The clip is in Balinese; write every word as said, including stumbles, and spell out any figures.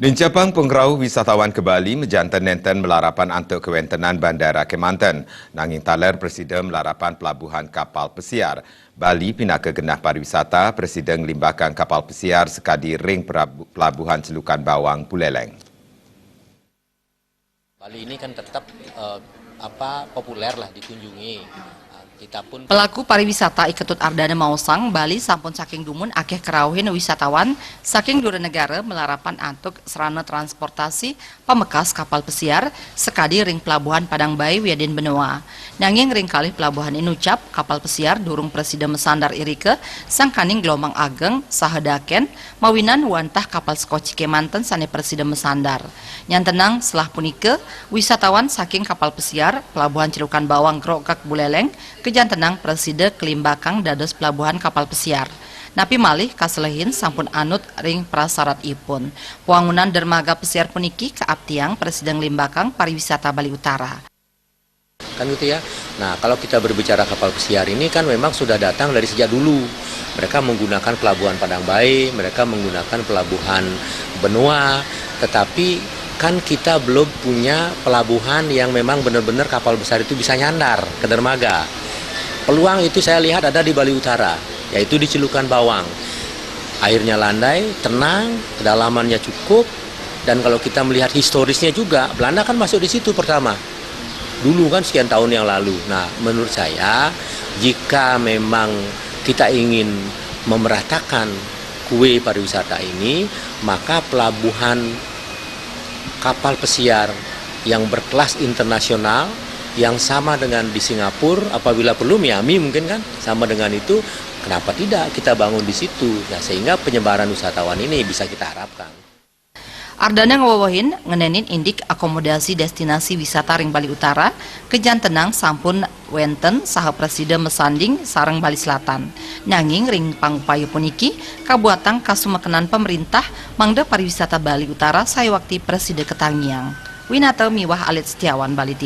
Incapang pangrauh wisatawan ka Bali majanten nenten malarapan antuk kawentenan bandara Kemanten. Nanging taler prasida malarapan pelabuhan kapal pesiar. Bali pinaka genah pariwisata, prasida nglimbakang kapal pesiar sakadi ring pelabu-, pelabuhan Celukan Bawang, Buleleng. Bali ini kan tetap eh, apa populer lah dikunjungi. Nah, kita pun Pelaku pariwisata I Ketut Ardana maosang, Bali sampun saking dumun akeh karauhin wisatawan saking dura negara malarapan antuk sarana transportasi pamekas kapal pesiar sakadi ring pelabuhan Padang Bai wiadin Benoa. Nanging ring kalih pelabuhan inucap, kapal pesiar durung prasida masandar irika sangkaning gelombang ageng saha daken mawinan wantah kapal sekoci kemanten sane prasida masandar. Nyantenang selah punika, wisatawan saking kapal pesiar pelabuhan Celukan Bawang Grogak Buleleng kajantenang prasida kalimbakang dados pelabuhan kapal pesiar. Napi malih kaselehin sampun anut ring prasaratipun. Pawangunan dermaga pesiar puniki kaaptiang prasida nglimbakang pariwisata Bali Utara. Kan gitu ya. Nah, kalau kita berbicara kapal pesiar ini kan memang sudah datang dari sejak dulu. Mereka menggunakan pelabuhan Padang Bai, mereka menggunakan pelabuhan Benoa, tetapi kan kita belum punya pelabuhan yang memang benar-benar kapal besar itu bisa nyandar ke dermaga. Peluang itu saya lihat ada di Bali Utara, yaitu di Celukan Bawang. Airnya landai, tenang, kedalamannya cukup, dan kalau kita melihat historisnya juga, Belanda kan masuk di situ pertama. Dulu kan sekian tahun yang lalu. Nah, menurut saya, jika memang kita ingin memeratakan kue pariwisata ini, maka pelabuhan kapal pesiar yang berkelas internasional yang sama dengan di Singapura, apabila perlu Miami mungkin kan sama dengan itu, kenapa tidak kita bangun di situ? Nah, sehingga penyebaran wisatawan ini bisa kita harapkan. Ardana ngwewehin ngenenin indik akomodasi destinasi wisata ring Bali Utara, kajantenang sampun wenten saha prasida masanding sareng Bali Selatan. Nanging ring pangupaya puniki kabuatang kasumekenan pamerintah mangda pariwisata Bali Utara sayuakti prasida katangiang. Winata miwah Alit Setiawan, Bali T V.